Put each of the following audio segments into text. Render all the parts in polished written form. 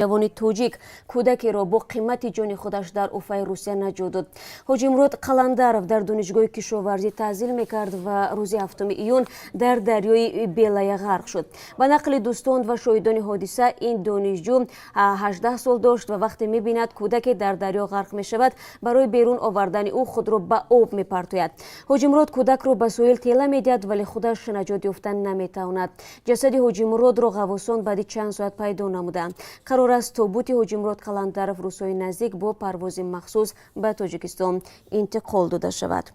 Ҷавони тоҷик кӯдакеро бо қимати ҷони худаш дар Уфаи Русия наҷот дод. Ҳоҷимурод Қаландаров дар Донишгоҳи кишоварзӣ таҳсил мекард ва рӯзи 7 июн дар дарёи Белая ғарқ шуд. Ба нақли дӯстон ва шоҳидони ҳодиса, ин донишҷӯ 18 сол дошт ва вақте мебинад, кӯдаке дар дарё ғарқ мешавад, барои берун овардани ӯ худро ба об мепартояд. Ҳоҷимурод кӯдакро ба соҳил тела медиҳад, вале худаш наҷот ёфта наметавонад. Ҷасади Ҳоҷимуродро ғаввосон баъди чанд соат пайдо намуданд. Қарор аст, тобути Ҳоҷимурод Қаландаров рӯзҳои наздик бо парвози махсус ба Тоҷикистон интиқол дода шавад.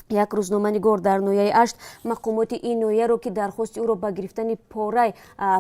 Як рӯзноманигор дар ноҳияи Ашт мақомоти ин ноҳияро, ки дархости ӯро ба гирифтани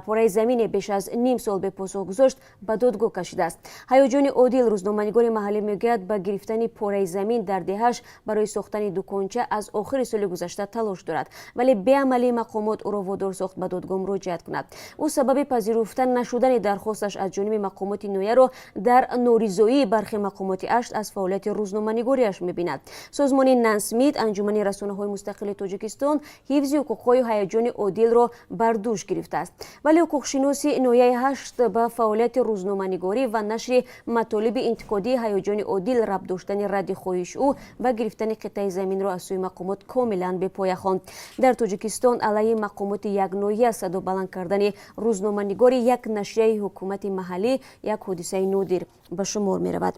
пораи замине беш аз ним сол бепосух гузошт, ба додгоҳ кашидааст. Ҳаёҷони Одил, рӯзноманигори маҳаллӣ, мегӯяд, ба гирифтани пораи замин дар деҳаш барои сохтани дуконча аз охири соли гузашта талош дорад, вале беамалии мақомот ӯро водор сохт ба додгоҳ муроҷиат кунад. Ӯ сабаби пазируфта нашудани дархосташ аз ҷониби мақомоти ноҳияро дар норизоии бархе мақомоти Ашт аз фаъолияти рӯзноманигориаш мебинад. Созмони НАНСМИД, Анҷумани расонаҳои мустақили Тоҷикистон, ҳифзи ҳуқуқҳои Ҳаяҷони Одилро бар дӯш гирифтааст, вале ҳуқуқшиноси ноҳияи Ҳашт ба фаъолияти рӯзноманигорӣ ва нашри матолиби интиқодии Ҳаяҷони Одил рабт доштани радди хоҳиши ӯ ва гирифтани қитъаи заминро аз сӯи мақомот комилан бепоя хонд. Дар Тоҷикистон алайҳи мақомоти як ноҳия садо баланд кардани рӯзноманигори як нашрияи ҳукумати маҳаллӣ як ҳодисаи нодир ба шумор меравад.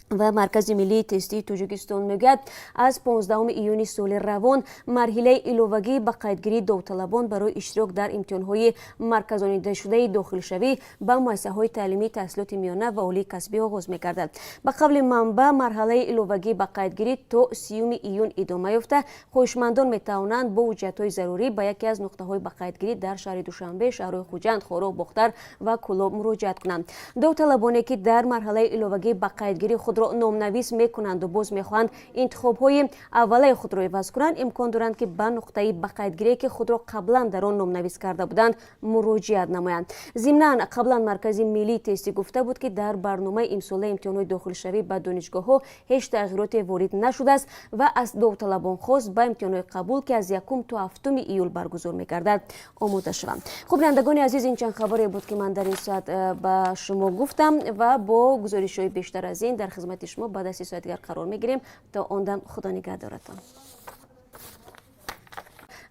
Ва Маркази миллии тестии Тоҷикистон мегӯяд, аз 15 июни соли равон марҳилаи иловагии ба қайдгирии довталабон барои иштирок дар имтиҳонҳои марказонидашудаи дохилшавӣ ба муассисаҳои таълимии таҳсилоти миёна ва олии касбӣ оғоз мегардад. Ба қавли манбаъ, марҳилаи иловагии ба қайдгирӣ то 30 июн идома ёфта, хоҳишмандон метавонанд бо ҳуҷҷатҳои зарурӣ ба яке аз нуқтаҳои ба қайдгирӣ дар шаҳри Душанбе, шаҳрҳои Хуҷанд, Хоруғ, Бохтар ва Кӯлоб муроҷиат кунанд. Довталабоне, ки дар марҳилаи иловагии ба қайдгирӣ худро номнавис мекунанду боз мехоҳанд интихобҳои аввалаи худро иваз кунанд, имкон доранд, ки ба нуқтаи ба қайдгирие, ки худро қаблан дар он номнавис карда буданд, муроҷиат намоянд. Зимнан, қаблан Маркази миллии тестӣ гуфта буд, ки дар барномаи имсолаи имтиҳонҳои дохилшавӣ ба донишгоҳҳо ҳеҷ тағйироте ворид нашудааст ва аз довталабон хост, ба имтиҳонҳои қабул, ки аз 1 то 7 июл баргузор мегардад, омода шаванд. Хуб, бинандагони азиз, ин чанд хабаре буд, ки ман дар ин соат ба шумо гуфтам, ва бо гузоришҳои бештар аз ин дар хизмати шумо баъд аз 3 соат дигар қарор мегирем. То он дам Худо нигаҳдоратон.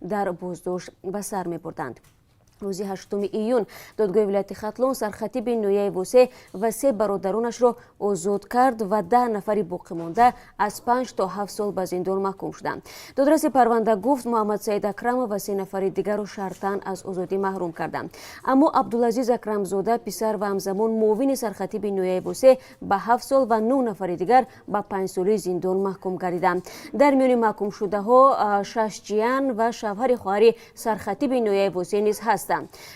Дар боздошт ба сар мебурданд. Рӯзи 8 июн додгоҳи вилояти Хатлон сархатиби ноҳияи Восе ва се бародаронашро озод кард ва 10 нафари боқимонда аз 5 то 7 сол ба зиндон маҳкум шуданд. Додраси парванда гуфт, Муҳаммадсаид Акрамов ва се нафари дигарро шартан аз озодӣ маҳрум карданд, аммо Абдулазиз Акрамзода, писар ва ҳамзамон муовини сархатиби ноҳияи Восе, ба 7 сол ва нӯ нафари дигар ба 5-солаи зиндон маҳкум гардиданд. Дар миёни маҳкумшудаҳо шаш ҷиян ва шавҳари хоҳари сархатиби ноҳияи Восе низ ҳастанд.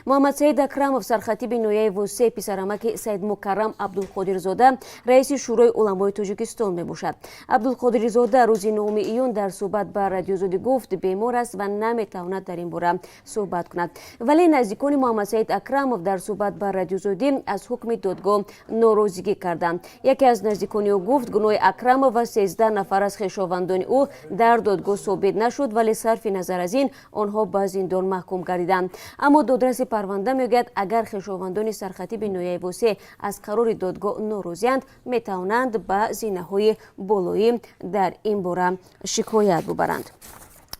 Муҳаммадсаид Акрамов, сархатиби ноҳияи Восе, писарамаки Саидмукаррам Абдулқодирзода, раиси Шӯрои уламои Тоҷикистон мебошад. Абдулқодирзода рӯзи 9 июн дар суҳбат ба Радиозодӣ гуфт, бемор аст ва наметавонад дар ин бора суҳбат кунад, вале наздикони Муҳаммадсаид Акрамов дар суҳбат ба Радиозодӣ аз ҳукми додгоҳ норозигӣ карданд. Яке аз наздикони ӯ гуфт, гуноҳи Акрамов ва 13 нафар аз хешовандони ӯ дар додгоҳ собит нашуд, вале сарфи назар аз ин онҳо ба зиндон маҳкум гардиданд. Аммо додраси парванда мегӯяд, агар хешовандони сархатиби ноҳияи Восе аз қарори додгоҳ норозианд, метавонанд ба зинаҳои болоӣ дар ин бора шикоят бубаранд.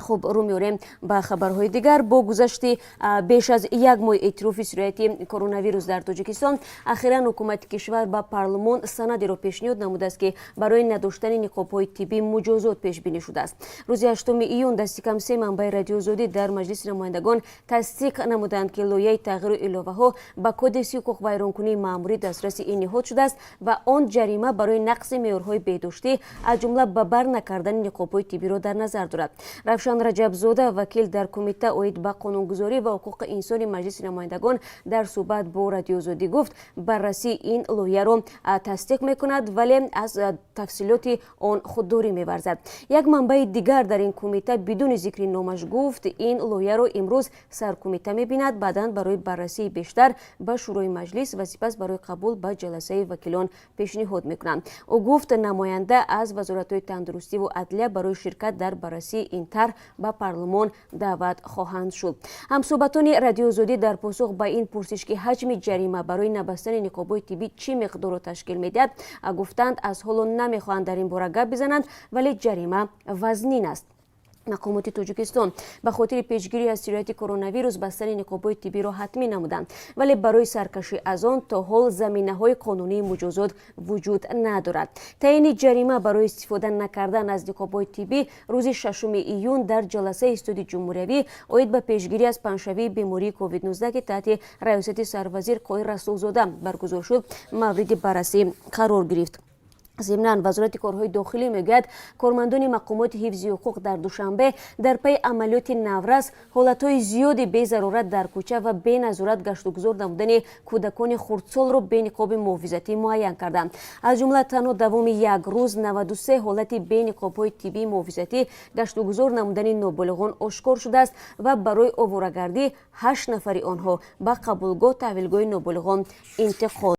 Хуб, рӯ меорем ба хабарҳои дигар. Бо гузашти беш аз як моҳи эътирофи сирояти коронавирус дар Тоҷикистон, ахиран ҳукумати кишвар ба парлумон санадеро пешниҳод намудааст, ки барои надоштани ниқобҳои тиббӣ муҷозот пешбинӣ шудааст. Рӯзи 8 июн дасти кам се манбаи Радиозодӣ дар Маҷлиси намояндагон тасдиқ намуданд, ки лоиҳаи тағйиру иловаҳо ба Кодекси ҳуқуқвайронкунии маъмурӣ дастраси ин ниҳод шудааст ва он ҷарима барои нақзи меъёрҳои беҳдоштӣ, аз ҷумла ба бар накардани ниқобҳои тиббиро дар назар дорад. Равшан Раҷабзода, вакил дар Кумита оид ба қонунгузорӣ ва ҳуқуқи инсони Маҷлиси намояндагон, дар суҳбат бо Радиозодӣ гуфт, баррасии ин лоиҳаро тасдиқ мекунад, вале аз тафсилоти он худдорӣ меварзад. Як манбаи дигар дар ин кумита бидуни зикри номаш гуфт, ин лоиҳаро имрӯз саркумита мебинад, баъдан барои баррасии бештар ба Шӯрои Маҷлис ва сипас барои қабул ба ҷаласаи вакилон пешниҳод мекунанд. Ӯ гуфт, намоянда аз вазоратҳои тандурустиву адлия барои ширкат дар баррасии ин тарҳ Ба парлумон даъват хоҳанд шуд. Ҳамсӯҳбатони Радиои Озодӣ дар посух ба ин пурсиш, ки ҳаҷми ҷарима барои набастани ниқобҳои тиббӣ чӣ миқдорро ташкил медиҳад, гуфтанд, аз ҳоло намехоҳанд дар ин бора гап бизананд, вале ҷарима вазнин аст. Мақомоти Тоҷикистон ба хотири пешгирӣ аз сирояти коронавирус бастани ниқобҳои тиббиро ҳатмӣ намуданд, вале барои саркашӣ аз он то ҳол заминаҳои қонунии муҷозот вуҷуд надорад. Таъини ҷарима барои истифода накардан аз ниқобҳои тиббӣ рӯзи 6 июн дар ҷаласаи штаби ҷумҳуриявӣ оид ба пешгирӣ аз паҳншавии бемории COVID-19, ки таҳти раёсати сарвазир Қоҳир Расулзода баргузор шуд, мавриди баррасӣ қарор гирифт. Зимнан, Вазорати корҳои дохилӣ мегӯяд, кормандони мақомоти ҳифзи ҳуқуқ дар Душанбе дар пайи амалиёти «Наврас» ҳолатҳои зиёди безарурат дар кӯча ва беназорат гаштугузор намудани кӯдакони хурдсолро бе ниқоби муҳофизатӣ муайян карданд. Аз ҷумла, танҳо давоми як рӯз 93 ҳолати бе ниқобҳои тиббии муҳофизатӣ гаштугузор намудани ноболиғон ошкор шудааст ва барои оворагардӣ ҳашт нафари онҳо ба қабулгоҳ таҳвилгоҳи ноболиғон интиқол